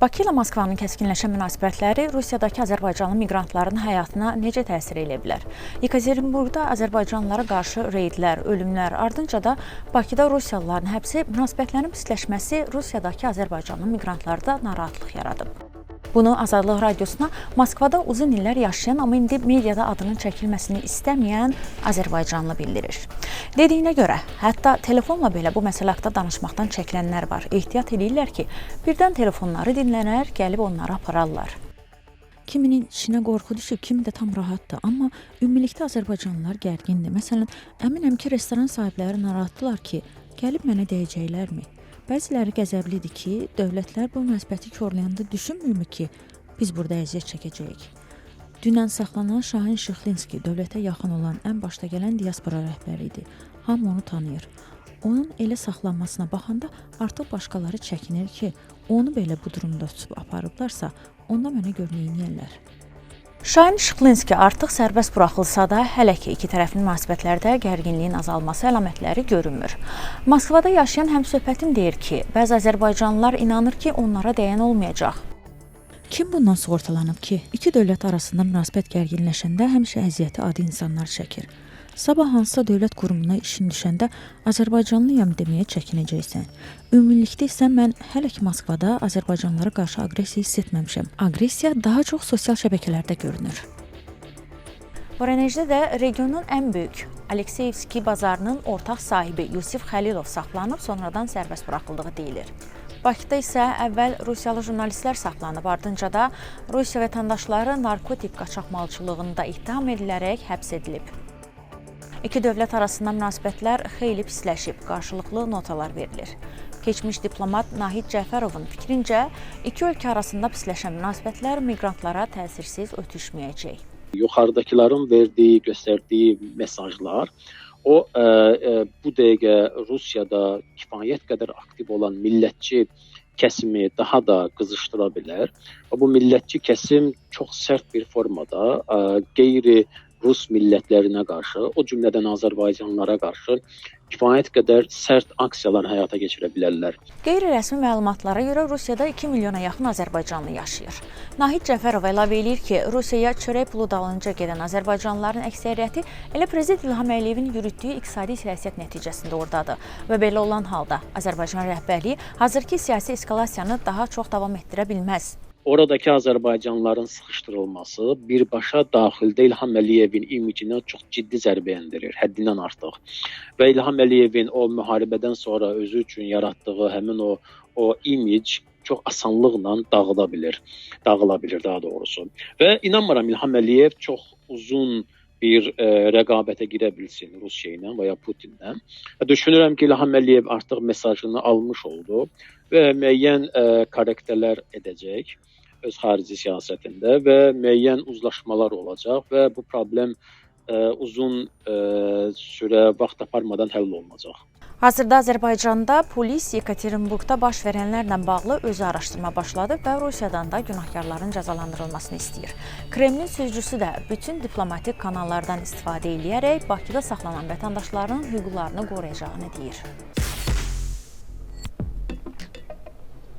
Bakı ilə Moskvanın kəskinləşən münasibətləri Rusiyadakı azərbaycanlı miqrantların həyatına necə təsir eləyə bilər? Yekaterinburqda azərbaycanlılara qarşı reydlər, ölümlər, ardınca da Bakıda rusiyalıların həbsi, münasibətlərin pisləşməsi Rusiyadakı azərbaycanlı miqrantlarda narahatlıq yaradıb. Bunu Azadlıq Radiosuna Moskvada uzun illər yaşayan, amma indi mediada adının çəkilməsini istəməyən azərbaycanlı bildirir. Dediyinə görə, hətta telefonla belə bu məsələ haqqında danışmaqdan çəkinənlər var. Ehtiyat eləyirlər ki, birdən telefonları dinlənər, gəlib onları apararlar. Kiminin içinə qorxu düşüb, kimi də tam rahatdır. Amma ümumilikdə azərbaycanlılar gərgindir. Məsələn, əminəm ki, restoran sahibləri narahatdırlar ki, gəlib mənə deyəcəklərmi? Bəziləri qəzəblidir ki, dövlətlər bu münasibəti korlayanda düşünmürmü ki, biz burada əziyyət çəkəcəyik? Dünən saxlanılan Şahin Şıxlinski dövlətə yaxın olan ən başda gələn diaspora rəhbəri idi. Hamı onu tanıyır. Onun elə saxlanmasına baxanda artıq başqaları çəkinir ki, onu belə bu durumda tutub aparıblarsa, onda mənə gör neyniyərlər. Şahin Şıxlinski artıq sərbəst buraxılsa da, hələ ki iki tərəfli münasibətlərdə gərginliyin azalması əlamətləri görünmür. Moskvada yaşayan həmsöhbətim deyir ki, bəzi azərbaycanlılar inanır ki, onlara dəyən olmayacaq. Kim bundan sığortalanıb ki, iki dövlət arasında münasibət gərginləşəndə həmişə əziyyəti adi insanlar çəkir. Sabah hansısa dövlət qurumuna işin düşəndə azərbaycanlıyam deməyə çəkinəcəksən. Ümumilikdə isə mən hələ ki Moskvada azərbaycanlılara qarşı aqressiya hiss etməmişəm. Aqressiya daha çox sosial şəbəkələrdə görünür. Voronejdə də regionun ən böyük Alekseyevski bazarının ortaq sahibi Yusif Xəlilov saxlanıb, sonradan sərbəst buraxıldığı deyilir. Bakıda isə əvvəl rusiyalı jurnalistlər saxlanıb, ardınca da Rusiya vətəndaşları narkotik qaçaqmalçılığında ittiham edilərək həbs edilib. İki dövlət arasında münasibətlər xeyli pisləşib, qarşılıqlı notalar verilir. Keçmiş diplomat Nahid Cəfərovun fikrincə, iki ölkə arasında pisləşən münasibətlər miqrantlara təsirsiz ötüşməyəcək. Yuxarıdakıların verdiyi, göstərdiyi mesajlar o bu dəqiqə Rusiyada kifayət qədər aktiv olan millətçi kəsimi daha da qızışdıra bilər. Və bu millətçi kəsim çox sərt bir formada qeyri Rus millətlərinə qarşı, o cümlədən azərbaycanlılara qarşı kifayət qədər sərt aksiyalar həyata keçirə bilərlər. Qeyri-rəsmi məlumatlara görə Rusiyada 2 milyona yaxın azərbaycanlı yaşayır. Nahid Cəfərov əlavə eləyir ki, Rusiyaya çörək pulu dalınca gedən azərbaycanlıların əksəriyyəti elə Prezident İlham Əliyevin yürütdüyü iqtisadi siyasət nəticəsində ordadır və belə olan halda Azərbaycan rəhbərliyi hazırki siyasi eskalasiyanı daha çox davam etdirə bilməz. Oradakı azərbaycanlıların sıxışdırılması birbaşa daxildə İlham Əliyevin imicinə çox ciddi zərbə endirir, həddindən artıq. Və İlham Əliyevin o müharibədən sonra özü üçün yaratdığı həmin o imic çox asanlıqla dağıla bilər. Dağıla bilər daha doğrusu. Və inanmıram İlham Əliyev çox uzun bir rəqabətə girə bilsin Rusiya ilə və ya Putinlə. Düşünürəm ki, İlham Əliyev artıq mesajını almış oldu və müəyyən korrektələr edəcək öz xarici siyasətində və müəyyən uzlaşmalar olacaq və bu problem uzun sürə vaxt aparmadan həll olunacaq. Hazırda Azərbaycanda polis Yekaterinburqda baş verənlərlə bağlı özü araşdırma başladıb və Rusiyadan da günahkarların cəzalandırılmasını istəyir. Kremlin sözçüsü də bütün diplomatik kanallardan istifadə eləyərək Bakıda saxlanan vətəndaşların hüquqlarını qoruyacağını deyir.